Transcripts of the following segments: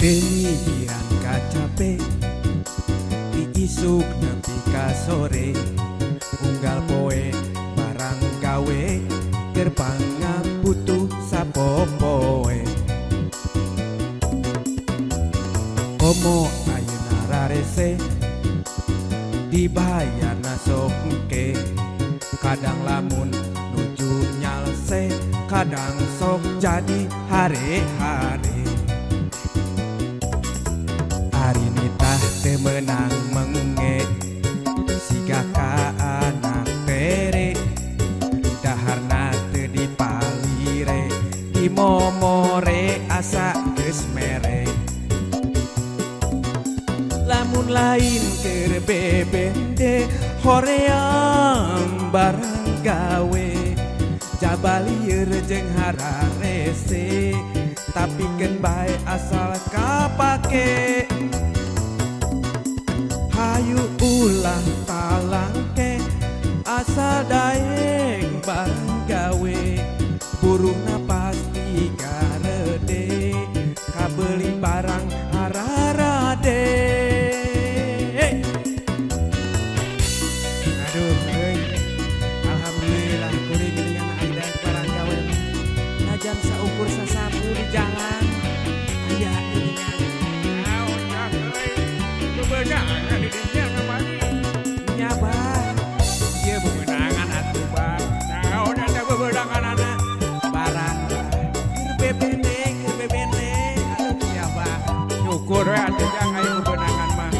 Temikiran kacape ti isuk nepi ka sore, unggal poe barang gawe keur pangabutuh sapopoe. Komo ayeuna rarese dibayarna sok engke, kadang lamun nuju nyalse kadang sok jadi hare-hare. Ari nitah teu meunang menge siga ka anak tere, daharna teu dipalire dimomore asa geus mere. Lamun lain keur bebende hoream barang gawe, jabalieur jeung hararese tapi keun bae asal kapake. Hayu ulah talangke asal daeng barang gawe, buruhna pasti garede kabeuli barang hararade. Aduh euy, alhamdulillah kuring geuningan aya daek barang gawe mah, najan saukur sasapu di jalan aya geuningan. Naon jang euy, bebenangan di dinya kamari. Nya bah, ieu bebenangan atuh bah. Naon eta bebenanganana? Barang bah, keur bebene, keur bebene. Aduh nya bah, syukur we atuh jang aya bebenangan mah.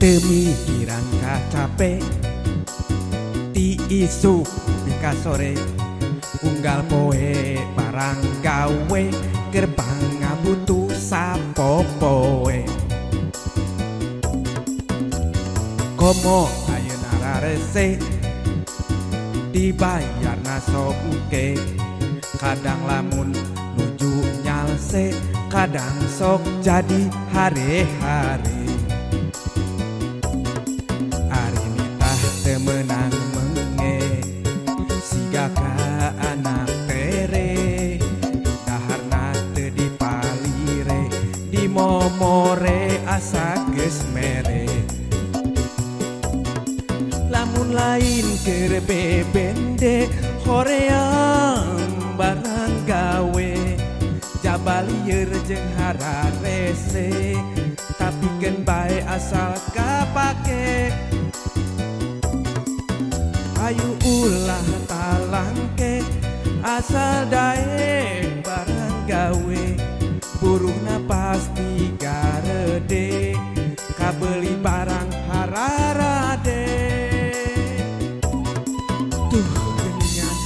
Temikiran kacape ti isuk nepi ka sore, unggal poe barang gawe keur pangabutuh sapopoe. Komo ayeuna rarese dibayarna sok engke, kadang lamun nuju nyalse kadang sok jadi hare-hare. Ari nitah teu meunang menge siga ka anak tere, daharna teu dipalire dimomore asa geus mere. Lamun lain keur bebende hoream barang gawe, jabalieur jeung hararese tapi keun bae asal kapake. Hayu ulah talangke asal daek barang gawe, buruhna pasti garede kabeuli barang hararade. Tuh geuningan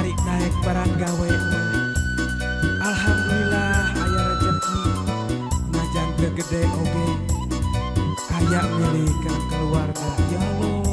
ari daek barang gawe mah, alhamdulillah aya rejeki najan teu gede oge aya milikeun keluarga. Ya Allah.